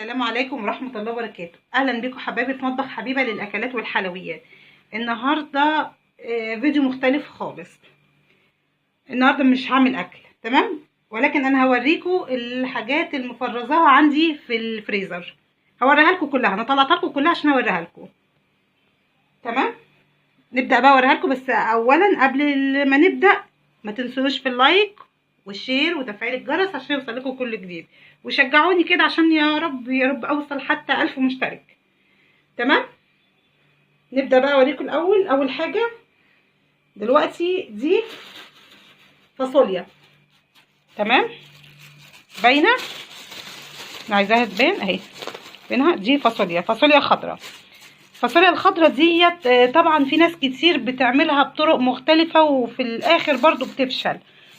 السلام عليكم ورحمة الله وبركاته. أهلا بكم حبايبي في مطبخ حبيبة للأكلات والحلويات. النهاردة فيديو مختلف خالص. النهاردة مش هعمل أكل، تمام، ولكن أنا هوريكم الحاجات المفرزاها عندي في الفريزر، هوريها لكم كلها. أنا طلعتها لكم كلها عشان أوريها لكم، تمام. نبدأ بقى أوريها لكم، بس أولا قبل ما نبدأ ما تنسوش في ال like وال share وتفعيل الجرس عشان يوصل لكم كل جديد، وشجعوني كده عشان يا رب يا رب اوصل حتى 1000 مشترك، تمام. نبدا بقى اوريكم الاول. اول حاجة دلوقتي دي فاصوليا، تمام، باينة، انا عايزاها تبان اهي بينها. دي فاصوليا، فاصوليا خضراء. الفاصوليا الخضراء ديت طبعا في ناس كتير بتعملها بطرق مختلفة، وفي الاخر برضو بتفشل.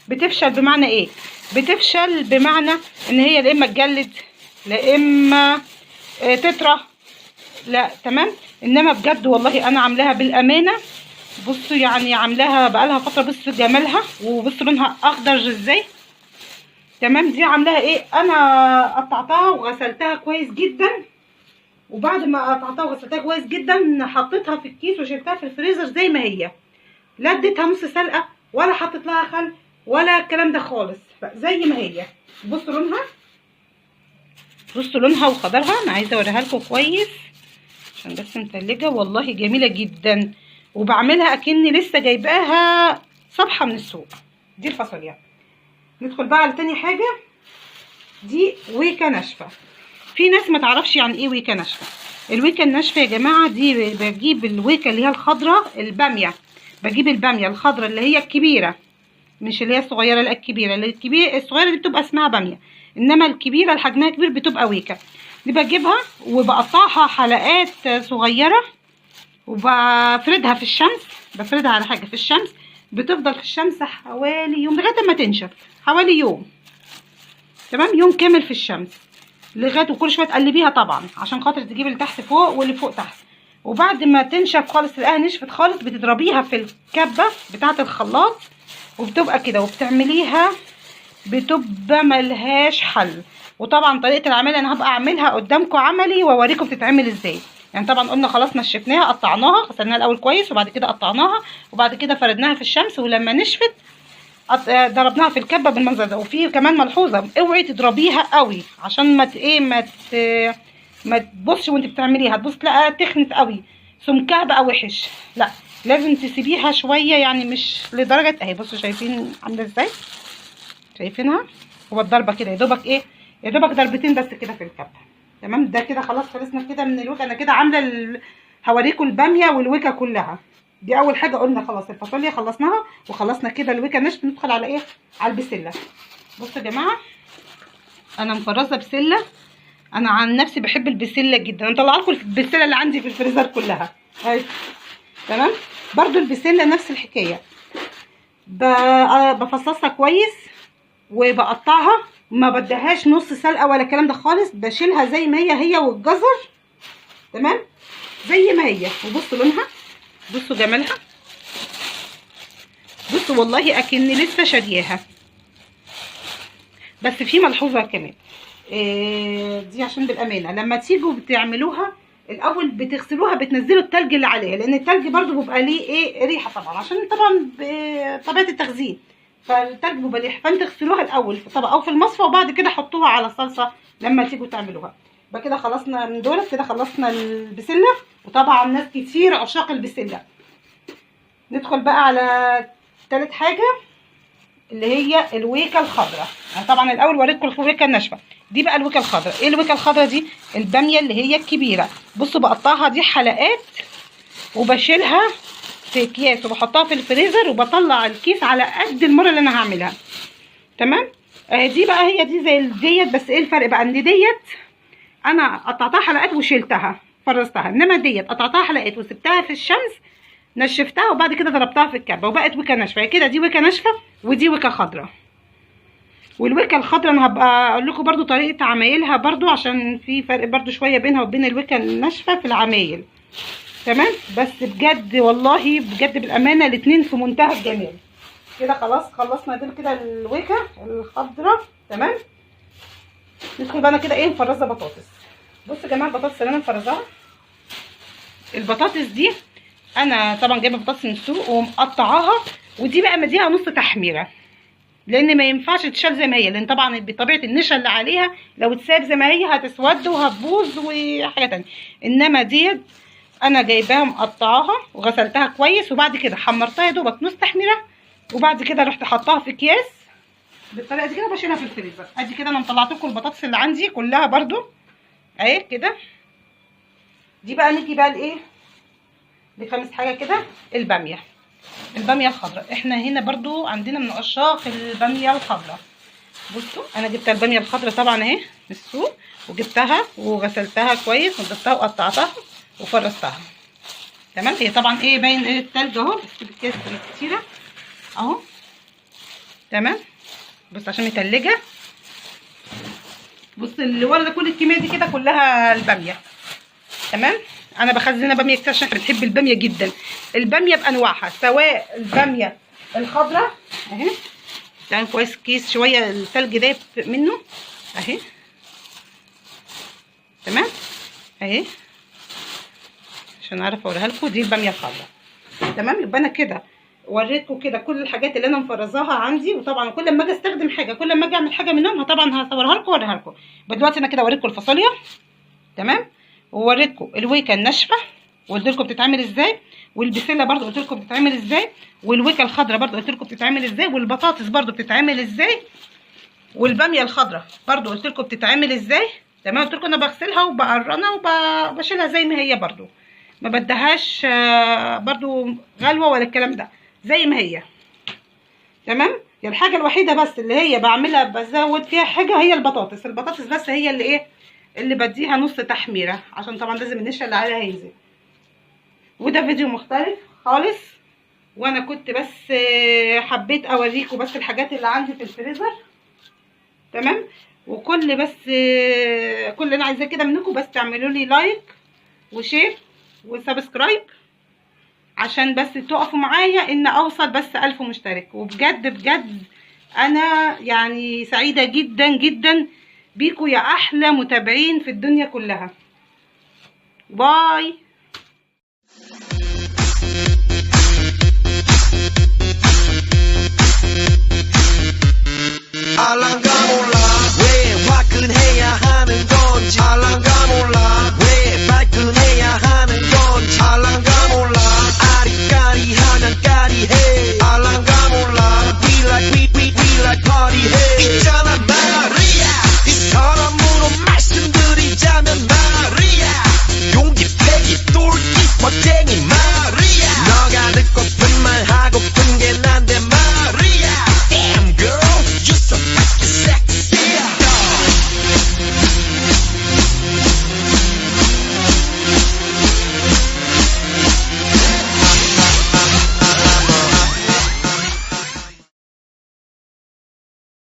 بتفشل بمعنى ايه؟ بتفشل بمعنى ان هي لا اما تجلد لا اما تطرى، لا، تمام. انما بجد والله انا عاملاها بالامانة، بصوا يعني عاملاها بقالها فترة، بصوا جمالها وبصوا لونها اخضر ازاي، تمام. دي عاملاها ايه؟ انا قطعتها وغسلتها كويس جدا، وبعد ما قطعتها وغسلتها كويس جدا حطيتها في الكيس وشلتها في الفريزر زي ما هي، لا اديتها نص سلقه ولا حطيت لها خل ولا الكلام ده خالص، زي ما هي. بصوا لونها، بصوا لونها وخضرها. انا عايزه اوريها لكم كويس عشان بس متلجه، والله جميلة جدا، وبعملها اكني لسه جايباها صبحة من السوق. دي الفاصوليا. ندخل بقى على تاني حاجة، دي ويكا ناشفة. في ناس ما تعرفش يعني ايه ويكا ناشفة. الويكا الناشفه يا جماعة دي بجيب الويكا اللي هي الخضراء، الباميه، بجيب الباميه الخضراء اللي هي الكبيرة، مش اللي هي الصغيرة، لا الكبيرة. اللي الكبيرة الصغيرة دي بتبقى اسمها باميه، انما الكبيرة اللي حجمها كبير بتبقى ويكا. دي بجيبها وبقطعها حلقات صغيرة وبفردها في الشمس، بفردها على حاجة في الشمس، بتفضل في الشمس حوالي يوم لغاية ما تنشف، حوالي يوم، تمام، يوم كامل في الشمس لغاية، وكل شوية تقلبيها طبعا عشان خاطر تجيب اللي تحت فوق واللي فوق تحت. وبعد ما تنشف خالص، تلاقيها نشفت خالص، بتضربيها في الكبه بتاعه الخلاط وبتبقى كده، وبتعمليها بتبقى ملهاش حل. وطبعا طريقه العمل انا هبقى اعملها قدامكم عملي واوريكم بتتعمل ازاي. يعني طبعا قلنا خلاص نشفناها، قطعناها، غسلناها الاول كويس وبعد كده قطعناها، وبعد كده فردناها في الشمس، ولما نشفت ضربناها في الكبه بالمنظر ده. وفي كمان ملحوظة، اوعي تضربيها قوي عشان ما ايه ما تبصش وانت بتعمليها، تبص تلاقيها تخنت قوي، سمكها بقى وحش، لا لازم تسيبيها شوية، يعني مش لدرجة اهي. بصوا شايفين عامله ازاي؟ شايفينها؟ هو الضربة كده يا دوبك ايه، يا دوبك ضربتين بس كده في الكبه، تمام. ده كده خلاص خلصنا كده من الوكا. انا كده عامله هوريكم الباميه والوكا كلها. دي اول حاجة قلنا خلاص الفاصوليا خلصناها وخلصنا كده الوكا نشف. ندخل على ايه؟ على البسله. بصوا يا جماعة انا مفرزه بسلة، انا عن نفسي بحب البسله جدا، انا مطلعه لكم البسله اللي عندي في الفريزر كلها اهي، تمام. برضو البسله نفس الحكاية، بفصصها كويس وبقطعها، ما بديهاش نص سلقه ولا الكلام ده خالص، بشيلها زي ما هي، هي والجزر، تمام، زي ما هي. وبصوا لونها، بصوا جمالها، بصوا والله اكني لسه شارياها. بس في ملحوظة كمان، دي عشان بالامانة لما تيجوا بتعملوها الاول بتغسلوها، بتنزلوا التلج اللي عليها، لان التلج برضو بيبقى ليه ايه ريحه طبعا، عشان طبعا بطبيعة التخزين، فالتلج بيبقى ليه، فانت اغسلوها الاول في طبق او في المصفى، وبعد كده حطوها على الصلصه لما تيجوا تعملوها. يبقى كده خلصنا من دول، كده خلصنا البسله. وطبعا ناس كتير عشاق البسله. ندخل بقى على تالت حاجة اللي هي الويكا الخضراء. انا طبعا الاول وريتكم الويكا الناشفه، دي بقى الويكا الخضراء. ايه الويكا الخضراء دي؟ الباميه اللي هي الكبيرة. بصوا بقطعها دي حلقات وبشيلها في اكياس وبحطها في الفريزر، وبطلع الكيس على قد المرة اللي انا هعملها، تمام. دي بقى هي دي زي ديت، بس ايه الفرق بقى؟ ان ديت انا قطعتها حلقات وشيلتها فرزتها، انما ديت قطعتها حلقات وسبتها في الشمس، نشفتها وبعد كده ضربتها في الكبه وبقت ويكا ناشفة. كده دي ويكا ناشفة ودي ويكا خضراء. والويكا الخضراء انا هبقى اقول لكم برضو طريقه عمايلها برضو، عشان في فرق برضو شوية بينها وبين الويكا الناشفه في العمايل، تمام. بس بجد والله بجد بالامانة الاتنين في منتهى الجمال. كده خلاص خلصنا دول كده الويكا الخضراء، تمام. ندخل بقى انا كده ايه مفرزه بطاطس. بصوا يا جماعة البطاطس اللي انا مفرزاها، البطاطس دي انا طبعا جايبه بطاطس من السوق ومقطعاها، ودي بقى مديها نص تحميره، لان ما ينفعش تشال زي ما هي، لان طبعا بطبيعة النشا اللي عليها لو اتساب زي ما هي هتسود وهتبوظ وحاجه تانية. انما ديت انا جايباها مقطعاها وغسلتها كويس، وبعد كده حمرتها يا دوبك نص تحميره، وبعد كده رحت حطاها في اكياس بالطريقة دي كده، بشيلها في الفريزر. ادي كده انا مطلعت لكم البطاطس اللي عندي كلها برده اهي كده. دي بقى نيجي بقى لايه، لخامس حاجة كده، الباميه. الباميه الخضراء احنا هنا برضو عندنا من عشاق الباميه الخضراء. بصوا انا جبت الباميه الخضراء طبعا اهي من السوق، وجبتها وغسلتها كويس ونضفتها وقطعتها وفرزتها. تمام. هي طبعا ايه باين ايه التلج اهو، بس الكيس كتيرة اهو. تمام. بص عشان متلجه. بص اللي ورا ده كل الكمية دي كده كلها الباميه. تمام. انا بخزنها باميه كتير عشان احنا بنحب الباميه جدا، الباميه بانواعها، سواء الباميه الخضراء اهي، يعني كويس كيس شوية التلج دايب منه اهي. تمام اهي عشان اعرف اوريها لكم، دي الباميه الخضراء. تمام. يبقى انا كده وريتكم كده كل الحاجات اللي انا مفرزاها عندي، وطبعا كل ما اجي استخدم حاجة، كل ما اجي اعمل حاجة منهم طبعا هصورها لكم واوريها لكم. دلوقتي انا كده وريتكم الفاصوليا. تمام. ووريتكم الويكه الناشفه وقلت لكم بتتعمل ازاي، والبسله برده قلت لكم بتتعمل ازاي، والويكه الخضراء برده قلت لكم بتتعمل ازاي، والبطاطس برده بتتعمل ازاي، والباميه الخضراء برده قلت لكم بتتعمل ازاي. تمام. قلت لكم انا بغسلها وبقرنها وبشيلها زي ما هي برده، ما بديهاش برده غلوه ولا الكلام ده، زي ما هي. تمام. يعني الحاجة الوحيدة بس اللي هي بعملها بزود فيها حاجة هي البطاطس. البطاطس بس هي اللي ايه اللي بديها نص تحميره، عشان طبعا لازم النشا اللي عليها ينزل. وده فيديو مختلف خالص، وانا كنت بس حبيت اوريكم بس الحاجات اللي عندي في الفريزر. تمام. وكل بس كل اللي انا عايزاه كده منكم بس تعملوا لي like و share و subscribe، عشان بس تقفوا معايا ان اوصل بس 1000 مشترك. وبجد بجد انا يعني سعيدة جدا جدا بيكوا يا احلى متابعين في الدنيا كلها. bye.